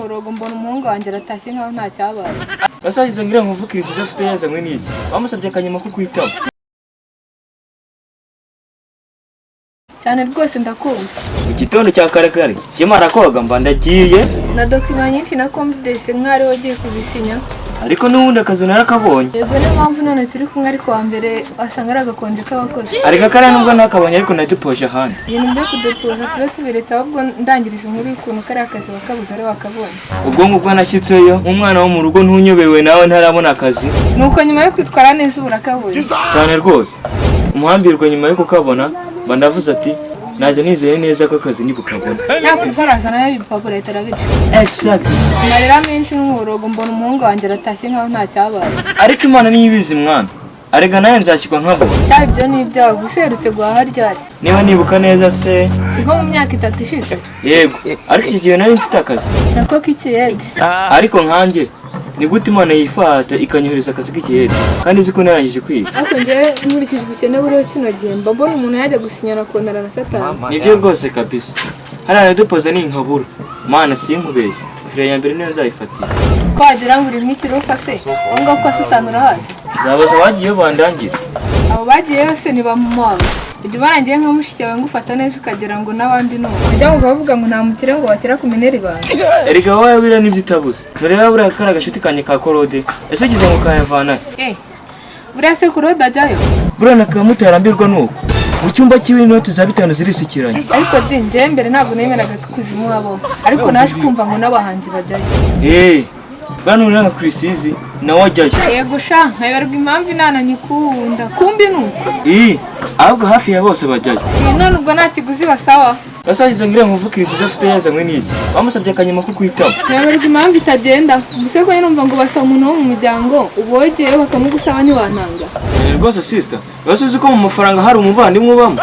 N'umuborogo mbona umuhungu wanjye aratashye nkaho nta cyabaye. Ese ngira ngo mvukirize afite yazanywe n'iki? Bamusabye akanyama ko kwitama. Cyane rwose, ndakumva. Mu gitondo cya kare kare nkimara koga mba ndagiye. Na document nyinshi na confidence nk'ari wagiye kuzisinya. Ariko n'ubundi akazi narakabonye. Yego, niyo mpamvu none turi kumwe, ariko wa mbere wasanga ari agakonje k'abakozi. Ariko kariya nubwo ntakabonye, ariko nadupoje ahandi. Ibintu byo kudepoza tube tubiretse, ahubwo ndangiriza inkuru y'ukuntu kariya kazi wakabuze ari wakabonye. Ubwo ngubwo nashyitseyo nk'umwana wo mu rugo ntunyobewe nawe ntarabona akazi. Nuko nyuma yo kwitwara neza ubu urakabonye. Cyane rwose, umuhambirwa nyuma yo kukabona mba ndavuze ati naje nizeye neza ko akazi nibukabona. Nakwikaraza nayo ibipapuro leta arabica. Exact. Amarira menshi n'umuborogo mbona umuhungu wanjye aratashye nkaho nta cyabaye. Ariko Imana niyo ibizi mwana, arega nawe nzashyirwa nkabona. Yaba ibyo ni ibyago, gusa uherutse guhaha ryari? Niba nibuka neza se? Si nko mu myaka 3 ishize? Yego, ariko icyo gihe nari mfite akazi. Nako k'ikiyede. Ariko nkanjye ni gute Imana yifata ikanyohereza akazi k'ikiyede kandi izi ko narangije kwiga? Ariko njyewe nkurikije ubukene buriho kino gihe, mba mbona umuntu yajya gusinyana kontara na Satani. Nibyo rwose kabisa, hariya nadupoza ni inkabura mana, sinkubeshye, fire ya mbere niyo nzayifatira. Ko wagira ngo uri nk'ikirofa se, aho ngaho kwa Satani urahazi? Nzabaza abagiyeyo bandangira. Abo bagiyeyo se ntibamumanga? Ujya ubarangiye nka mushiki wawe ngufata neza ukagira ngo n'abandi ni uko ujya ngo bavuga ngo nta mukire ngo wakira ku minera ibanga. Erega wowe biriya nibyo utabuze, ntureba buriya kariya gashuti kanjye ka Korode, ese ugize ngo kayavana he? Eh, buriya se Kurode ajyayo? Buriya nakamutera nuko mu cyumba cy'iwe inoti za 5 zirisukiranye. Ariko di njyewe mbere ntabwo nemeraga ko ikuzimu habaho, ariko naje kumva ngo n'abahanzi bajyayo. Eee, bano uriya Kirisizi nawe ajyayo. Yego sha, nkayoberwa impamvu inana nyikunda kumbi ni uko. Ii, ahubwo hafi ya bose bajyayo. Iyi none ubwo nta kiguzi basaba. Ese wagize ngo iriya nkovu Kirisizi afite yazanywe n'iki? Bamusabye akanyama ko kwitama. Nkayoberwa impamvu itagenda gusa, ko numva ngo basaba umuntu wo mu muryango, ubogeyeyo bakamugusaba ntiwantanga. Eh, rwose sister, wese uzi ko mu mafaranga hari umuvandimwe ubamo.